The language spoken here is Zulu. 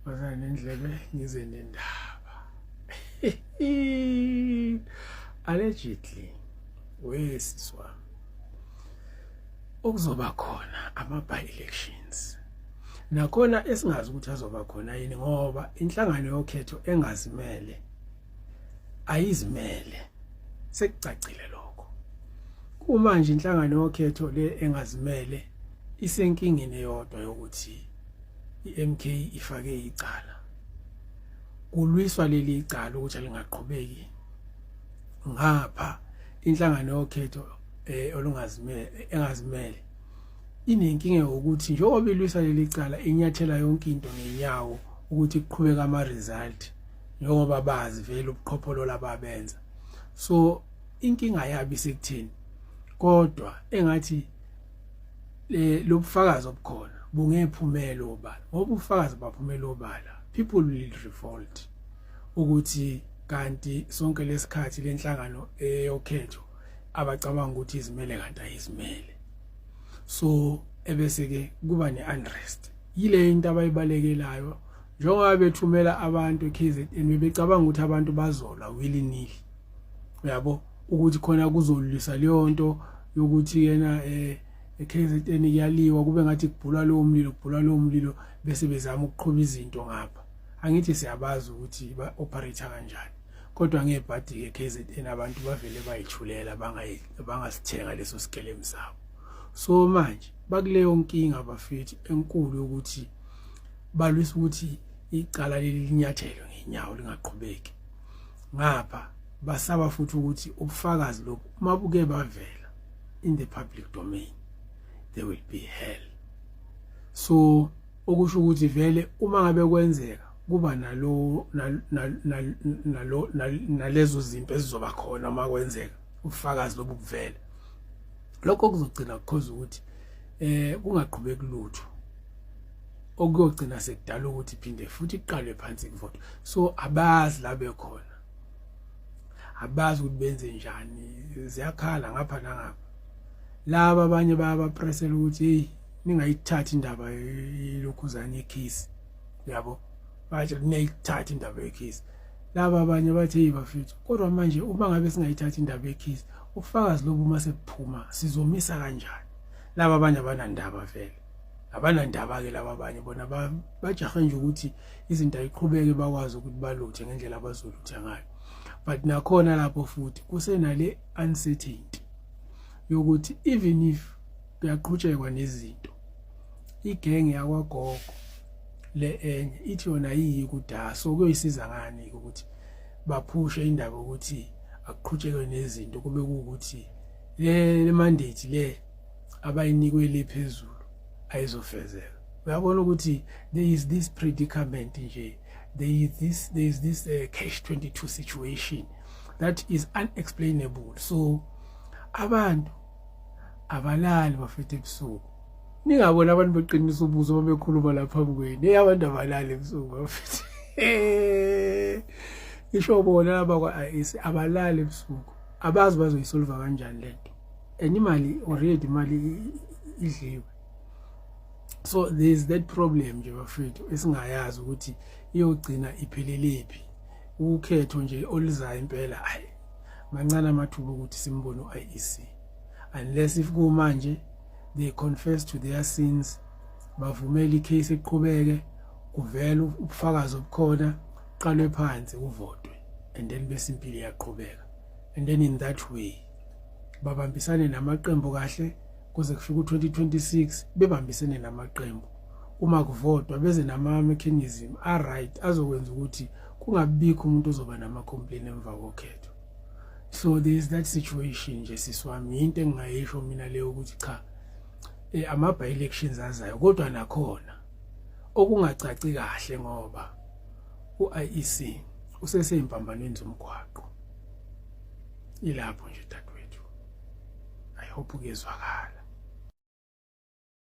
Wazana nendlebe ngize nendaba. Allegedly wesisi wami okuzoba khona ama by elections. Nakhona esingazi ukuthi azoba khona yini ngoba inhlangano yokhetho engazimele ayizimele sekucacile lokho. Kumanje inhlangano yokhetho le engazimele isenkingeni eyodwa yokuthi iMK ifake icala kulwiswa leli icala ukuthi alingaqhubeki ngapha inhlangano yokhetho eh olungazimele engazimele inenkinga yokuthi njengoba ilwisa leli cala inyathela yonke into ngenyawo ukuthi kuqhubeka ama result njengoba bazi vele ubuqhopholo lababenza so inkinga yabi sekuthini kodwa engathi lobufakazi obukhona bungephumela obala ngoba ubufakazi baphumela obala people will revolt ukuthi kanti sonke lesikhathi lenhlangano eyokhetho abacabanga ukuthi izimele kanti ayizimele so ebese ke kuba neunrest yile into abayibalekelayo njengoba bethumela abantu eKZN bebecabanga ukuthi abantu bazolwa willy nilly uyabo ukuthi khona kuzolwisa leyo nto yokuthi yena eh eKZN kuyaliwa kube ngathi kubhulwa lowo mlilo kubhulwa lowo mlilo bese bezama ukuqhuba izinto ngapha angithi siyabazi ukuthi ba operate kanjani kodwa ngebhadi ke KZN abantu bavele bayithulela bangasithenga leso sikelemu sabo so manje bakuleyo nkinga bafethu enkulu yokuthi balwisa ukuthi icala leli linyathelwe ngenyawo lingaqhubeki ngapha basaba futhi ukuthi ubufakazi lobu uma buke bavela in the public domain there will be hell so okusho ukuthi vele uma ngabe kwenzeka kuba nalo nalo nalezo zinto ezizoba khona uma kwenzeka ubufakazi lobu buvela lokho kuzogcina kukhoza ukuthi eh kungaqhubeki lutho okuyogcina sekudala ukuthi phinde futhi kuqalwe phansi kuvotwe so abazi la bekhona abazi ukuthi benze njani ziyakhala ngapha nangapha laba abanye bayabapresela ukuthi hey ningayithathi indaba yelokhuzana yekhisi yabo bathi ningayithathi indaba yekhisi laba abanye bathi hey bafethu kodwa manje uma ngabe singayithathi indaba yekhisi ubufakazi lobu uma sebuphuma sizomisa kanjani laba abanye abanandaba vele abanandaba ke laba abanye bona bajahe nje ukuthi izinto ayiqhubeke bakwazi ukuthi baluthe ngendlela abazolutha ngayo but nakhona lapho futhi kusenale uncertainty yokuthi even if kuyaqhutshekwa nezinto igenge yakwagogo le enye ithi yona yiyi kuda so kuyoyisiza ngani ukuthi baphushe indaba ukuthi akuqhutshekwe nezinto kube kuwukuthi le mandate le abayinikwe le phezulu ayizofezeka uyabona ukuthi there is this predicament nje there is this cash 22 situation that is unexplainable so abantu abalali bafethu ebusuku ningabona abantu beqinisa ubuso babekhuluma lapha phambi kwenu hey abantu abalali ebusuku bafethu ngisho bona laba kwa-IEC abalali ebusuku abazi bazoyisolva kanjani lento and imali already imali idliwe so there is that problem nje bafethu esingayazi ukuthi iyogcina iphelelepi ukhetho nje oluzayo impela hayi mancane amathuba ukuthi simbone u-IEC unless if kumanje they confess to their sins bavumela icase iqhubeke kuvela ubufakazi obukhona qalwe phansi kuvotwe and then bese impilo iyaqhubeka and then in that way babambisane namaqembu kahle kuze kufike u-2026 bebambisene namaqembu uma kuvotwa beze nama-mechanism a-right azokwenza ukuthi kungabikho umuntu ozoba nama-complain emva kokhetho so there is that situation nje sisi wami into engingayisho mina leyo ukuthi cha eh, ama-by elections azayo kodwa nakhona okungacaci kahle ngoba u-IEC useseyimpambanweni zomgwaqo ilapho nje dadewethu i hope kuyezwakala.